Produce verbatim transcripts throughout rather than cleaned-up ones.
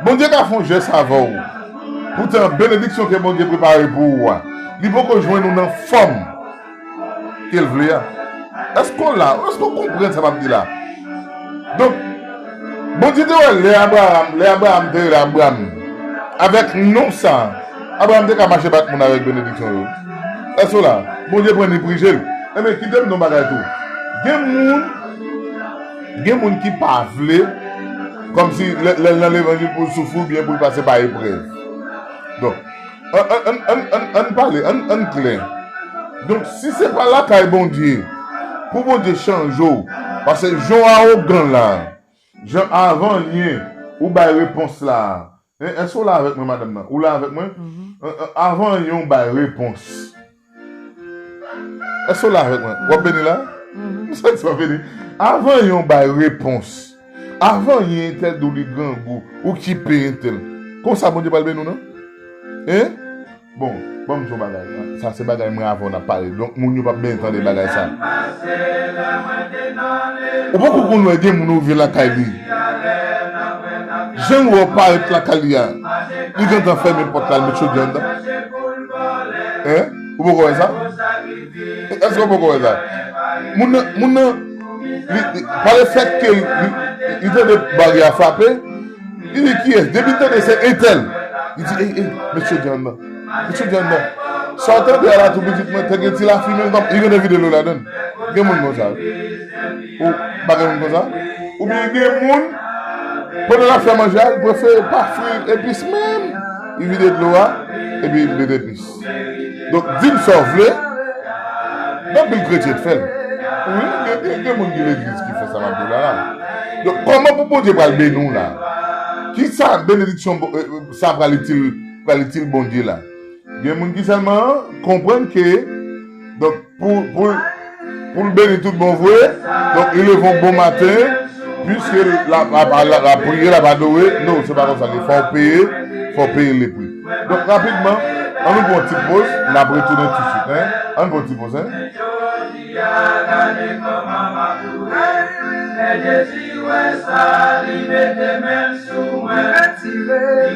Bondye ka fè yon jès avè w. Poutan, benediksyon ke Bondye prepare pou ou a, li poko jwenn ou nan fòm ke l vle a. Èske w la? Èske w konprann sa m ap di la? Donk, Bondye te wè lè Abraram, lè Abraram te rele Abram, avèk non sa, Abraram te ka mache bat moun avèk benediksyon yo. Èske w la? Bondye pran li prije l. Enben, kite m di yon bagay tou. Gen moun, gen moun ki pa vle, kòmsi lè, lè l nan levanjil pou l soufri oubyen pou l pase pa eprèv. Donk, ann, ann, ann, ann, ann, ann pale, ann, ann klè. Donk, si se pa lakay Bondye, pou Bondye chanje w, paske jan w awogan la, jan avanyen ou bay repons la, en, èske w la avèk mwen, madanm nan? Ou la avèk mwen? An, an, avanyen w bay repons. Èske w la avèk mwen? W ap beni la? M santi w ap beni. Avanyen w bay repons, avanyen entèl di w li grangou, ou kipe entèl, konsa Bondye pral beni w, non? Hein? Bon, ban m di w yon bagay. Sa se bagay mwen avè w n ap pale. Donk, moun yo p ap byen tande bagay sa. Ou poko konn wè gen moun ou rive lakay li. Jan w wè w parèt lakay li a, li gentan fèmen pòt la, l met chodyè anndan. Hein? Ou poko wè sa? Èske w poko wè sa? Moun nan, moun nan, li, li, pa le fèt ke li, li, li tande baryè a frape, li di, "Kiyès?" Depi l tande se entèl, li di, "Ey, ey, met chodyè anndan. Met chodyè anndan." Sa w tande a la tou pitit mwen, te gen ti lafimen, li gentan vide dlo ladan l. Gen moun konsa, wi. Ou pa gen moun konsa? Oubyen gen moun, pandan l ap fè manje a, li prefere pa fri epis menm. Li vide dlo a, epi li met epis. Donk, di m sa w vle, gen anpil kretyen k fè l. Wi, gen, gen, gen moun ki legliz ki fè sa m ap di w la, la. Donk, kòman pou Bondye pral beni w la? Kisa benediksyon Bo-, eh, sa pral itil, pral itil Bondye la? Gen moun ki sèlman konprann ke, donk, pou, pou, pou l beni tout bon vre, donk, li leve yon bon maten, piske l ap, ap, ap, ap priye, l ap adore. Non, se pa konsa l ye. Fò w peye, fò w peye le pri. Donk, rapidman, ann nou pran yon ti poz, n ap retounen tousuit, en. Ann pran yon ti poz, en. Jodi a, gade kòman m ap louwe. Lè Jezi wè sa, li mete men l sou mwen. Li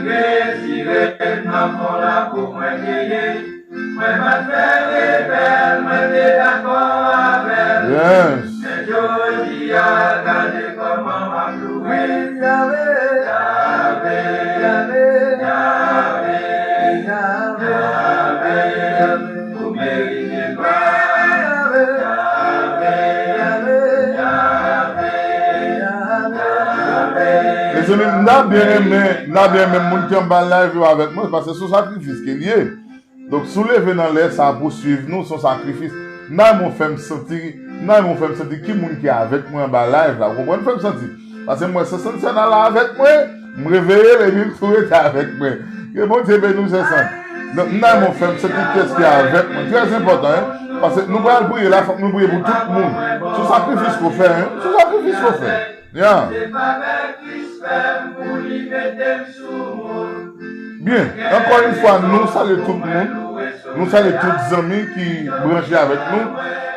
retire m nan fon lakou mwen te ye. Mwen pa t fè rebèl, mwen te dakò avè l. Yes. Men jodi a, gade kòman m ap louwe. Yahweh, Yahweh, Yahweh, Yahweh, ou merite glwa. Yahweh, Yahweh, Yahweh, Yahweh. Mezanmi, m ta byen renmen, m ta byen renmen moun ki anba live yo avèk mwen, paske se yon sakrifis ke l ye. Donk, si w leve nan lè, sa ap pouswiv nou, se yon sakrifis. N a yon fè m santi, n a yon fè m santi ki moun ki avèk mwen anba live la, ou konprann? Fè m santi. Paske m wè Sè Sèn Sèn la avèk mwen, m reveye l, epi l tou rete avèk mwen. Ke Bondye beni w, Sè Sèn. Donk, m nan men w, fè m santi kiyès ki avèk mwen. Trè enpòtan, en. Paske nou pral priye la, fòk nou priye pou tout moun. Se yon sakrifis ke w fè, en. Se yon sakrifis ke w fè. Ya. Byen, ankò yon fwa, nou salye tout moun. Nou salye tout zanmi ki branche avèk nou,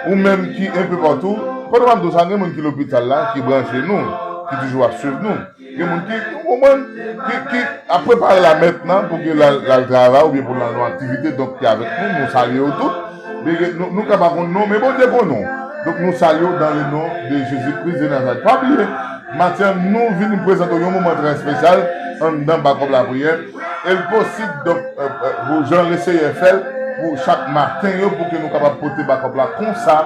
ou menm ki enpe patou. Pandan m ap di w sa, gen moun ki lopital la, ki branche nou, ki toujou ap swiv nou. Gen moun ki, ou konprann, ki, ki ap prepare la mentnan pou ke l al, l al travay oubyen pou l al nan aktivite, donk ki avèk nou, nou salye yo tout. Byen, nou, nou ka pa konn non, men Bondye konn non. Donk nou salye w dans le nom de Jésus-Christ de Nazareth. Pa bliye, maten an, nou vin prezante w yon moman trè espesyal anndan Bakòp Lapriyè. E l posib, donk, euh, euh, pou jan Leseyè fè l, pou chak maten yo, pou ke nou kapab pote bakòp la konsa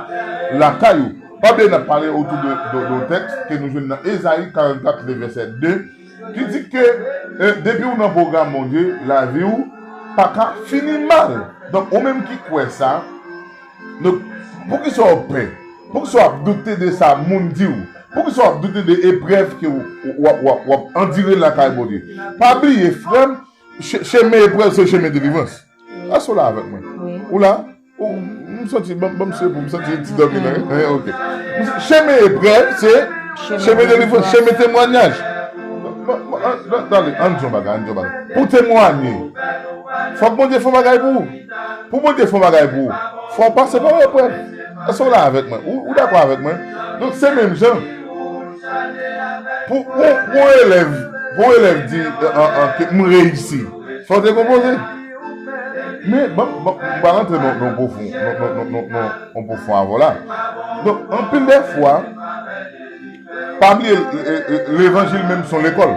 lakay ou. Pa bliye, n ap pale otou de, de, de yon tèks ke nou jwenn nan Ezayi karannkat, le vèsè de, ki di ke, eh, depi w nan pwogram Bondye, lavi w pa ka fini mal. Donk, ou menm ki kwè sa, donk, poukisa w pè? Poukisa w ap doute de sa moun di w? Poukisa w ap doute de eprèv ke w, w, w, w, w ap andire lakay Bondye? Pa bliye, frè m, che-, chemen eprèv se chemen delivrans. Èske w la avèk mwen? Wi. Ou la? Ou, m santi, ban, ban m sere pou m santi yon ti dòmi nan, ok. Chemen eprèv, se chemen delivrans, chemen temwayaj. Bon, bon, an, an, tande, ann di yon bagay, ann di yon bagay. Pou temwaye, fòk Bondye fè yon bagay pou ou. Pou Bondye fè yon bagay pou ou, fò w pase pa yon eprèv. Èske w la avèk mwen? Ou, ou dakò avèk mwen? Donk, se menm jan. Pou, pou, pou yon elèv, pou yon elèv di, an, an, ke m reyisi, fò w te konpoze. Men, bon, bon, m pa rantre nan, nan pwofon, nan, nan, nan, nan, nan, nan pwofon avè w la. Donk, anpil de fwa, pa bliye, e, e, levanjil menm se yon lekòl.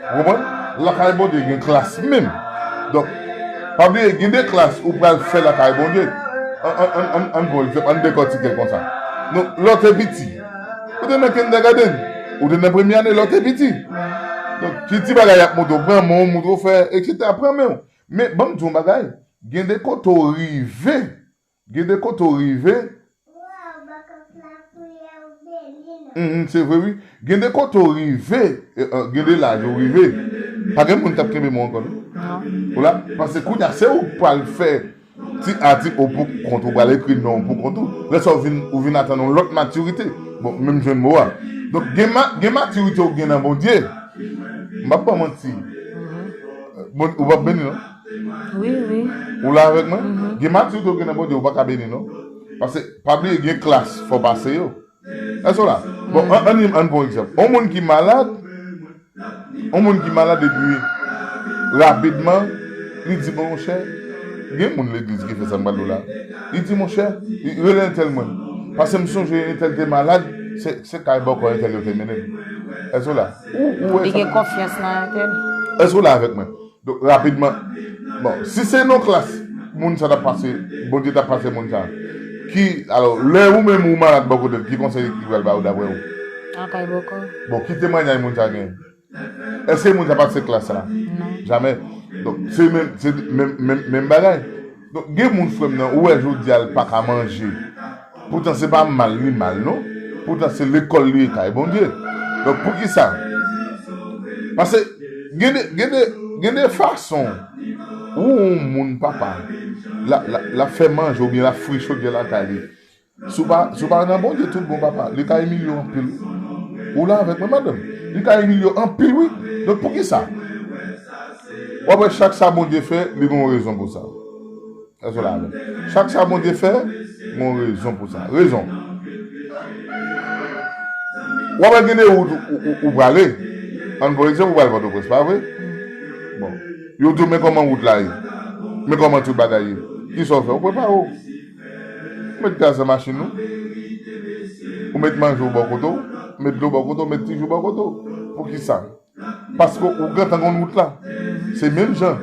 Ou konprann? Lakay Bondye gen klas menm. Donk, pa bliye, gen de klas ou pral fè lakay Bondye. An, an, an, an, an, bon, ann dekòtike l konsa. Donk, lè w te piti, ou te nan kindergarten, ou te nan premye ane lè w te piti. Donk, ki ti bagay y ap montre w, pran men w, montre w fè, etsetera, pran men w. Men, ban m di w yon bagay, gen de kote w rive, gen de kote w rive, Mhm, se vre, wi. Gen de kote w rive, e, e, gen de laj ou rive. Pa gen moun k ap kenbe men w ankò, non. Non. Ou la, paske kounye a, se ou k pral fè ti a ti o pou kont ou, pral ekri non w pou kont ou. Lè sa, ou vin, ou vin atann yon lòt matirite. Bon, menm jwenn mo a. Donk, gen, ma, gen matirite ou gen nan Bondye. M p ap ba w manti. Mhm. Bon, ou p ap beni, non? Wi, wi. Ou la avèk mwen? Mhm. Gen matirite ou gen nan Bondye, ou pa ka beni, non. Paske, pa bliye, gen klas, fò w pase yo. Èske w la? Bon, mhm, an, ann, ann pran yon egzanp. Yon moun ki malad, yon moun ki malad epi rapidman, li di, "Bon, monchè, gen moun legliz ki fè sa m pral di w la." Li di, "Monchè, rele entèl mwen. Paske m sonje entèl te malad, se, se kay bòkò entèl yo te mennen l." Èske w la? Ou, ou wè sa? Li gen konfyans nan entèl. Èske w la avèk mwen? Donk, rapidman, bon, si se nan klas, moun sa t ap pase, Bondye t ap pase moun sa. Ki, alò, lè ou menm ou malad bò kote l, ki konsèy li pral ba ou daprè ou? Al kay bòkò. Bon, ki temwayaj moun sa gen? Èske moun sa pase klas la? Non. Jamè. Donk, se menm, se menm, menm, menm bagay. Donk, gen moun, frè m nan, ou wè jodi a l pa ka manje. Poutan se pa mal li mal, non. Poutan se lekòl li ye, kay Bondye. Donk, poukisa? Paske gen de, gen de, gen de fason ou yon moun, papa, l ap, l ap, l ap fè manje oubyen l ap fri chodyè lakay li. Si w pa, si w pa nan Bondye tout bon, papa, li ka imilye w anpil, wi. Ou la avèk mwen, madanm? Li ka imilye w anpil, wi. Donk, poukisa? W ap wè chak sa Bondye fè, li gen yon rezon pou sa. Èske w la avè m? Chak sa Bondye fè, gen yon rezon pou sa. Rezon. W ap wè gen de wout ou, ou, ou, ou prale. Ann pran egzanp, ou pral Pòtoprens, pa vre? Bon. Yo di w, men kòman wout la ye. Men kòman tout bagay ye. Kisa w fè? Ou prepare w. Ou met gaz nan machin ou. Ou met manje w bò kote w. Ou met dlo bò kote w. Ou met ti ji w bò kote w. Poukisa? Paske ou gentan konn wout la. Se menm jan.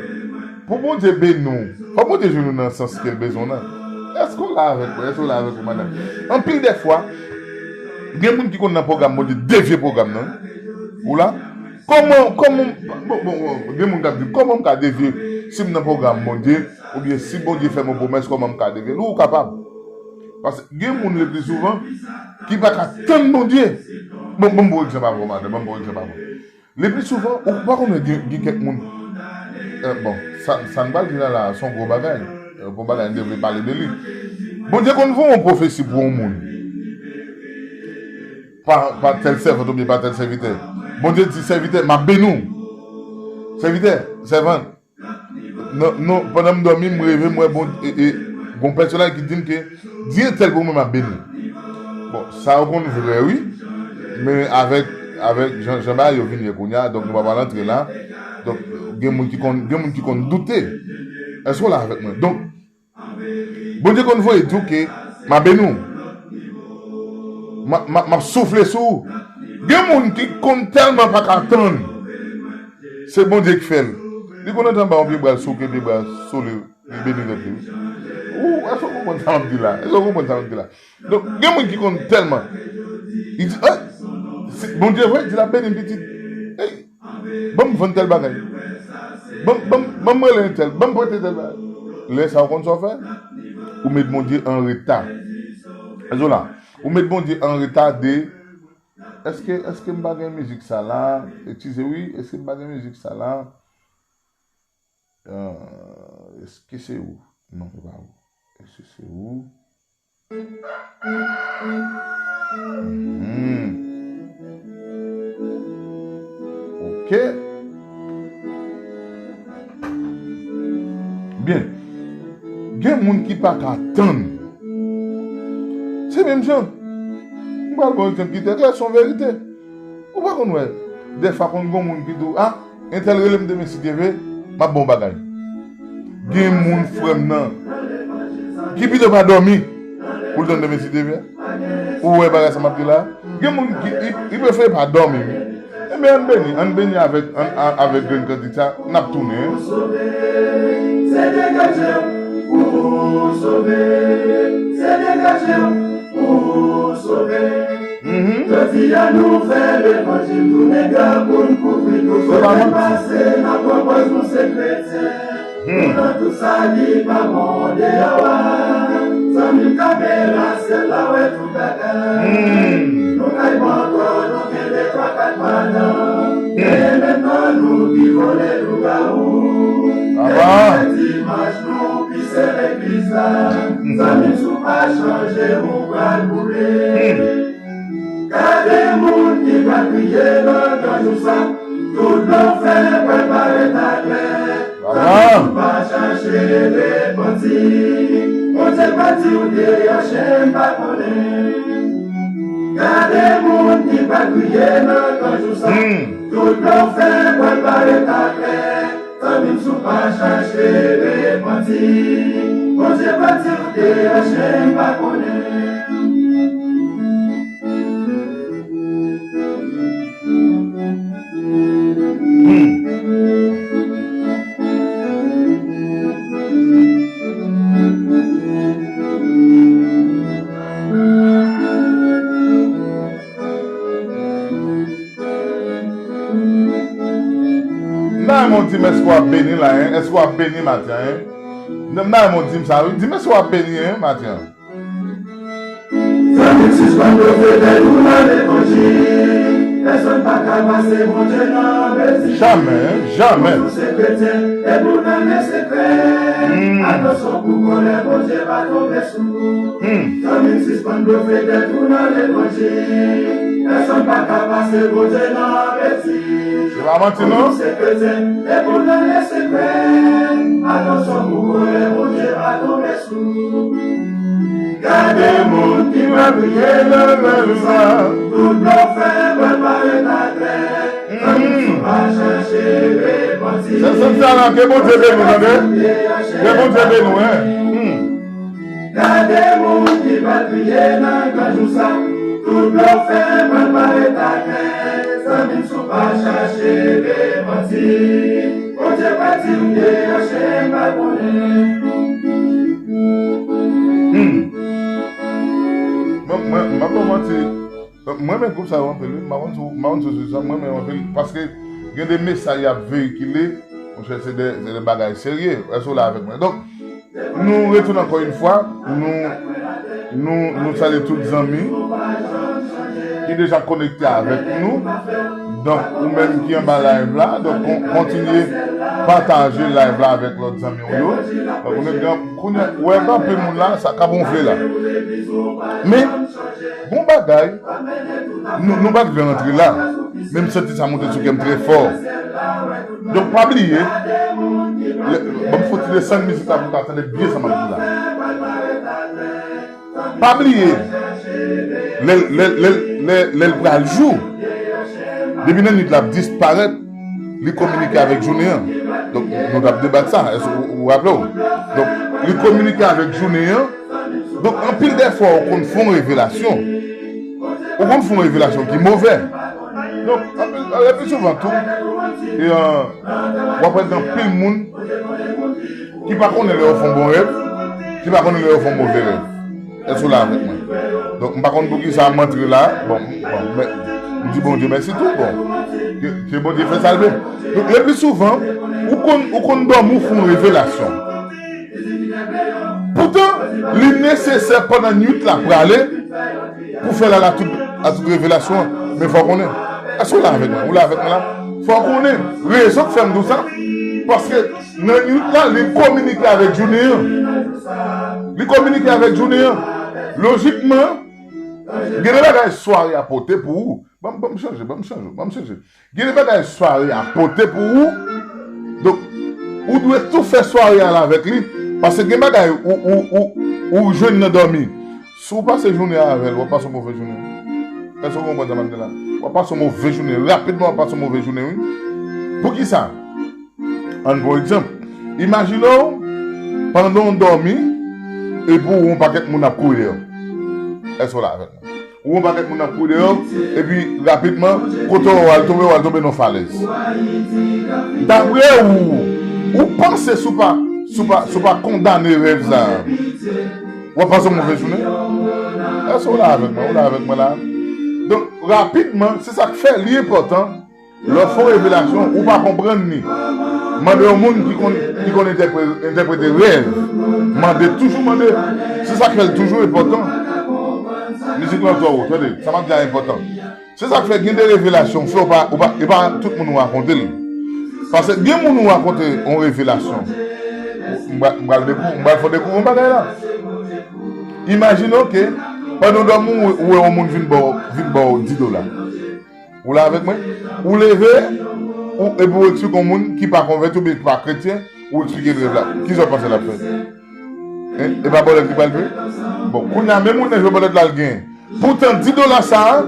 Pou Bondye beni w, fò Bondye jwenn ou nan sans ke l bezwen w nan. Èske w la avèk mwen? Èske w la avèk mwen, madanm? Anpil de fwa, gen moun ki konn nan pwogram Bondye, devye pwogram nan. Ou la? Kòman, kòman, bon, bon, bon, gen moun k ap di, "Kòman m ka devye si m nan pwogram Bondye? Oubyen si Bondye fè m yon pwomès, kòman m ka devye l?" Ou kapab. Paske gen moun le pli souvan ki pa ka tann Bondye. Bon, bon, bon, egzanp avè w, madanm, bon, bon, egzanp avè w. Le pli souvan, ou pa konnen gen, gen kèk moun, eh, bon, sa, sa n pral di la, la, se yon gwo bagay. Eh, gwo bagay, n te vle pale de li. Bondye konn voye yon pwofesi pou yon moun. Pa, pa tèl sèvant oubyen pa tèl sèvitè. Bondye di, "Sèvitè, m ap beni w." Sèvitè, sèvant, non, non, pandan m dòmi, m reve, m wè bon, e, e, gon pèsonaj ki di m ke di entèl pou mwen, m ap beni. Bon, sa yo konn vre, wi. Men avèk, avèk jan, jan bagay yo vin ye kounye a, donk nou pa pral antre la. Donk, gen moun ki konn, gen moun ki konn doute. Èske w la avèk mwen? Donk, Bondye konn voye di w ke m a beni w. M a, m a, m ap soufle sou ou. Gen moun ki konn tèlman pa ka tann. Se Bondye ki fè l. Li konn antre anba yon pye bwa, l souke pye bwa, sole, li beni tèt li, wi. Ou, èske w konprann sa m ap di la? Èske w konprann sa m ap di la? Donk, gen moun ki konn tèlman. Li di, "Ey, si Bondye vre, di l ap beni m pitit. Ey, ban m vann tèl bagay. Ban, ban, ban m rele entèl. Ban m prete tèl bagay." Lè sa, ou konn sa w fè? Ou met Bondye an reta. Èske w la? Ou met Bondye an reta de, èske, èske m pa gen mizik sa la? Eskize wi, èske m pa gen mizik sa la? Ah, èske se ou? Non, se pa ou. Èske se ou? Mhm. Ok. Byen. Gen moun ki pa ka tann. Se menm jan. M pral ba w egzanp ki trè klè, se yon verite. konn wè, dèfwa konn gon moun ki di w, ah, entèl rele m demen si Dye vle, m ap ba w bagay. Gen moun, frè m nan, ki pito pa dòmi pou l tann demen si Dye vle. Ou wè bagay sa m ap di la? Gen moun ki, li, li prefere pa dòmi. Ebyen, ann beni, ann beni avèk, ann, a- avèk grenn kantik sa, n ap tounen. Se degaje w pou sove, se degaje w pou sove. Mhm. Jodi a nou fè levanjil tounen gran pou n kouvri tout kote n pase, n ap pran pòz nou se kretyen. Hmm. Nan tout sa ki pa bon deyò a, zanmi m kamera, syèl la wè tout bagay. Hmm. Nou kay pran kò, nou kenbe twa kat madanm. Hmm. Gen menm nan nou ki vole lougawou. Gen dimanch nou pise legliz la. Hmm. Zanmi m, si w pa chanje, ou pral boule. Hmm. Gade moun ki pral kriye nan gran jou sa. Tout blan fè pral parèt aklè. Tann, pa chache repanti. Bondye pa di w deyò chen pa konnen. Gade moun ki pral kriye nan gran jou sa. Hmm. Tout blan fè pral parèt aklè. Zanmi m, si w pa chache repanti. Bondye pa di w deyò chen pa konnen. Hmm. M ta renmen w di m èske w ap beni la, en? Èske w ap beni maten an, en? M ta renmen w di m sa, wi. Di m èske w ap beni, en, maten an? Zanmi m, sispann blofe tèt ou nan levanjil. Pèsonn pa ka pase Bondye nan betiz. Jamè, jamè. Nou se kretyen, epi w nan men sekrè. Hmm. Atansyon pou kòlè Bondye pa tonbe sou ou. Hmm. Zanmi m, sispann blofe tèt ou nan levanjil. Pèsonn pa ka pase Bondye nan betiz. Se pa manti, non. Nou se kretyen, epi w nan men sekrè. Atansyon pou kòlè Bondye pa tonbe sou ou. Gade moun ki pral kriye nan gran jou sa. Tout blofè pral parèt aklè. Zanmi m, si w pa chache repanti. Sè Santana, ke Bondye beni w, tande. Ke Bondye beni w, en. Hmm. Gade moun ki pral kriye nan gran jou sa. Tout blofè pral parèt aklè. Zanmi m, si w pa chache repanti. Bondye pa di w deyò chen pa konnen. Hmm. Mwen, mwen, m pa ba w manti. Mwen renmen gwoup sa yo anpil, wi. M pa konn si w, m pa konn si w swiv sa, mwen renmen yo anpil. Paske gen de mesaj y ap veyikile, monchè, se de, se de bagay serye. Èske w la avèk mwen? Donk, nou retounen ankò yon fwa, nou, nou, nou salye tout zanmi ki deja konekte avèk nou. Donk, ou menm ki anba live la, donk, kon-, kontinye pataje live la avèk lòt zanmi w yo. Donk, ou menm gen, kounye a, ou wè gen anpil moun la, sa k ap wonfle la. Men, gon bagay, nou, nou pa t vle rantre la, men m santi sa monte sou kè m trè fò. Donk, pa bliye, lè, ban m fon ti desann mizik la pou w ka tande byen sa m ap di la. Pa bliye, lè, lè, lè, lè, lè l pral jou, depi nan nuit la ap disparèt, li kominike avèk jounen an. Donk, nou t ap debat sa, èske ou, ou raple w? Donk, li kominike avèk jounen an. Donk, anpil dè fwa, ou konn fè yon revelasyon. Ou konn fè yon revelasyon ki movè. Donk, anpil, le pli souvan tou, e, euh, w ap wè gen anpil moun ki pa konnen lè yo fè yon bon rèv, ki pa konnen lè yo fè yon move rèv. Èske w la avèk mwen? Donk, m pa konn poukisa m antre la. Bon, bon, men, m di Bondye mèsi tou. Bon, ke, ke Bondye fè sa l vle. Donk, le pli souvan, ou konn, ou konn dòmi, ou fè yon revelasyon. Poutan, li nesesè pandan nuit la prale pou fè lala tout, a tout revelasyon an. Men fò w konnen. Èske w la avèk mwen? Ou la avèk mwen la? Fò w konnen. Rezon k fè m di w sa, paske nan nuit la, li kominike avèk jounen an. Li kominike avèk jounen an. Lojikman, gen de bagay sware a pote pou ou. Ban m, ban m chanje, ban m chanje, ban m chanje. Gen de bagay sware a pote pou ou. Donk, ou dwe tou fè sware a la avèk li. Paske gen bagay ou, ou, ou, ou jwenn nan dòmi. Si w pase jounen an avè l, w ap pase yon move jounen. Èske w konprann sa m ap di la? W ap pase yon move jounen. Rapidman, w ap pase yon move jounen, wi. Poukisa? Ann pran yon egzanp. Imajine w, pandan w dòmi, epi w wè yon pakèt moun ap kouri dèyè w. Èske w la avè m? Ou wè yon pakèt moun ap kouri dèyè w, epi rapidman, kote w al tonbe, w al tonbe nan yon falèz. Dapre ou, ou panse si w pa, si w pa, si w pa kondane rèv sa a, w ap pase yon move jounen? Èske w la avèk mwen? Ou la avèk mwen la? Donk, rapidman, se sa k fè li enpòtan. Lè w fè yon revelasyon, ou pa konprann li. Mande yon moun ki konn, ki konn entèpre-, entèprete rèv. Mande, toujou mande. Se sa k fè l toujou enpòtan. Mizik lan twò wo, tande, sa m ap di a enpòtan. Se sa k fè gen de revelasyon w fè, ou pa, ou pa, e pa tout moun ou rakonte l. Paske gen moun ou rakonte yon revelasyon. M pral, m pral dekou-, m pral fè w dekouvri yon bagay la. Imajine w ke pandan w dòmi, ou, ou wè yon moun vin ba w, vin ba w dis dola. Ou la avèk mwen? Ou leve, ou, epi ou eksplike yon moun ki pa konvèti oubyen ki pa kretyen, ou eksplike l rèv la. Kisa w panse l ap fè? Hein? E pa bòlèt li pral peye? Bon, kounye a, menm moun nan jwe bòlèt la, l genyen. Poutan, dis dola sa a,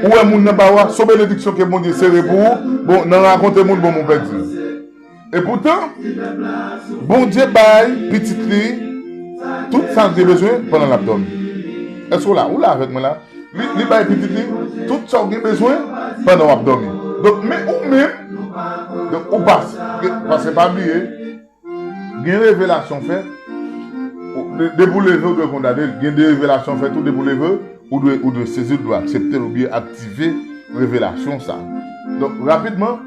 ou wè moun nan ba ou a, se yon benediksyon ke Bondye sere pou ou. Bon, nan rakonte moun, bon, moun pèdi. E poutan, Bondye bay pitit li tout sa l te bezwen pandan l ap dòmi. Èske w la? Ou la avèk mwen la? Li, li bay pitit li tout sa w gen bezwen pandan w ap dòmi. Donk, men ou menm, donk, ou pa, paske pa bliye, gen revelasyon fè, ou, de-, depi w leve, ou dwe kondane l. Gen de revelasyon fèt ou, depi w leve, ou dwe, ou dwe sezi l, ou dwe aksepte l, oubyen aktive revelasyon sa. Donk, rapidman,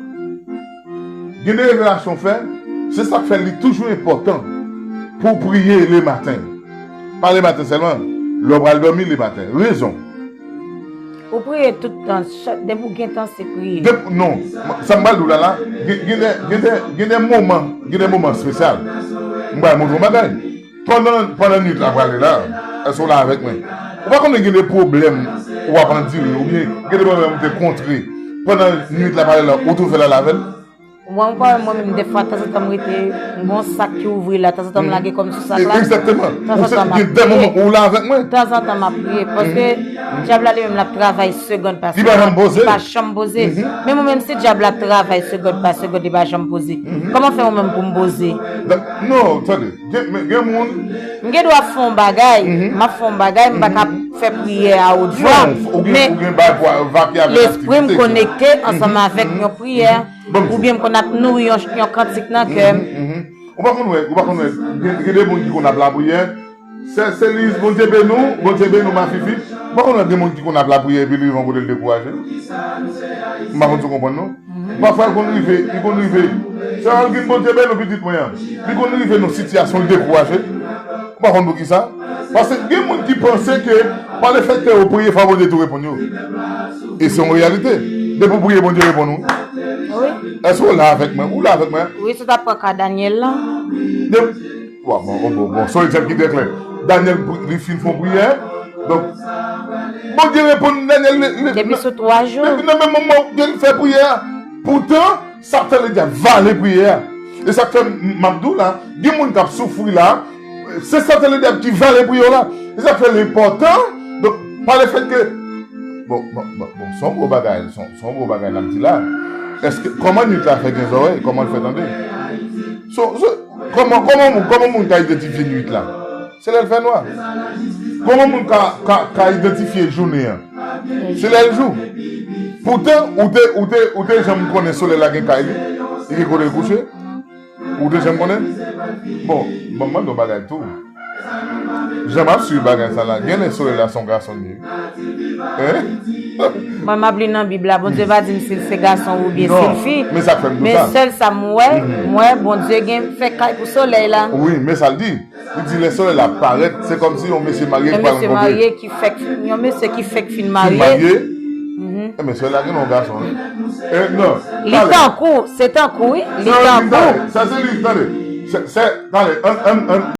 gen de revelasyon fè, se sa k fè li toujou enpòtan pou w priye lematen. Pa lematen sèlman, lè w pral dòmi lematen. Rezon. Ou priye tout tan, chak, depi w gen tan, se priye. Dep-, non, sa m pral di w la, la, gen, gen de, gen de, gen de moman, gen de moman espesyal. M pral montre w yon bagay. Pandan, pandan nwit la prale la, èske w la avèk mwen? Ou pa konnen gen de pwoblèm ou ap andire, oubyen gen de pwoblèm ou te kontre pandan nwit la prale la, ou tou fè l al avè l? Mwen, mwen, mwen menm, defwa, tanzantan, m rete, m gon sak ki ouvri la, tanzantan, m lage kò m sou sak la. Egzakteman. Tanzantan, m ap priye. Ou la avèk mwen? Tanzantan, m ap priye. Paske dyab la, li menm, l ap travay segond pa segond. Li pa janm poze. Li pa janm poze. Men mwen menm, si dyab la travay segond pa segond, li pa janm poze. Kòman fè mwen menm pou m poze? Non, tande. Gen, men gen moun. M gen dwa ap fè yon bagay, m ap fè yon bagay, m pa ka fè priyè a wot vwa. Men lespri m konekte ansanm avèk yon priyè, oubyen m konn ap nouri yon, yon kantik nan kè m. Ou pa konn wè, ou pa konn wè, gen, gen de moun ki konn ap lapriyè. Sè Seliz, Bondye beni w, Bondye beni w, Mafifi. Ou pa konn wè gen moun ki konn ap lapriyè epi li rive yon kote l dekouraje. M pa konn si w konprann non. Pafwa, li konn rive, li konn rive. Sè Olgin, Bondye beni w, pitit mwen an. Li konn rive nan sitiyasyon, li dekouraje. Ou pa konn poukisa? Paske gen moun ki panse ke pa lefètke yo priye, fò Bondye tou reponn yo. E se yon reyalite. Depi w priye, Bondye reponn ou. Wi. Èske w la avèk mwen? Ou la avèk mwen? Wi, si w ta pran ka Danyèl la. Depi Wa, bon, bon, bon, bon. Se yon egzanp ki trè klè. Danyèl, li fin fè yon priyè. Donk, Bondye reponn Danyèl, li, li, depi sou twa jou. Depi nan menm moman ke li fè priyè a. Poutan, Satan ledyab vale priyè a. E sa k fè m, m ap di w la, gen moun k ap soufri la, se Satan ledyab ki vale priyè w la. E sa k fè l enpòtan. Donk, pa lefètke, bon, bon, bon, bon, se yon gwo bagay, se yon, se yon gwo bagay n ap di la. Èske, kòman nwit la fè gen zòrèy? Kòman l fè tande? So, so, Kòman, kòman moun, kòman moun ka idantifye nwit la? Se lè l fè nwa. Kòman moun ka, ka, ka idantifye jounen an? Se lè l jou. Poutan, ou te, ou te, ou te janm konnen solèy la gen kay li? Li gen kote l kouche? Ou te janm konnen? Bon, ban m mande w bagay tou. Jan m ap swiv bagay sa la, genlè solèy la se yon gason li ye. Hein? Mwen, m ap li nan Bib la, Bondye pa di m si l se gason oubyen si l fi. Men sa k fè m di w sa. Men sèl sa m wè, m wè Bondye gen fè kay pou solèy la. Wi, men sa l di. Li di lè solèy la ap parèt, se kòmsi yon mesye marye ki pral rankontre. Yon mesye marye ki fèk, yon mesye ki fèk fin marye. Fin marye. Enben, solèy la gen yon gason, wi. Eh, non. Li tankou, se tankou, wi. Li tankou. Sa se li, tande. Se, se, tande, ann, ann, ann.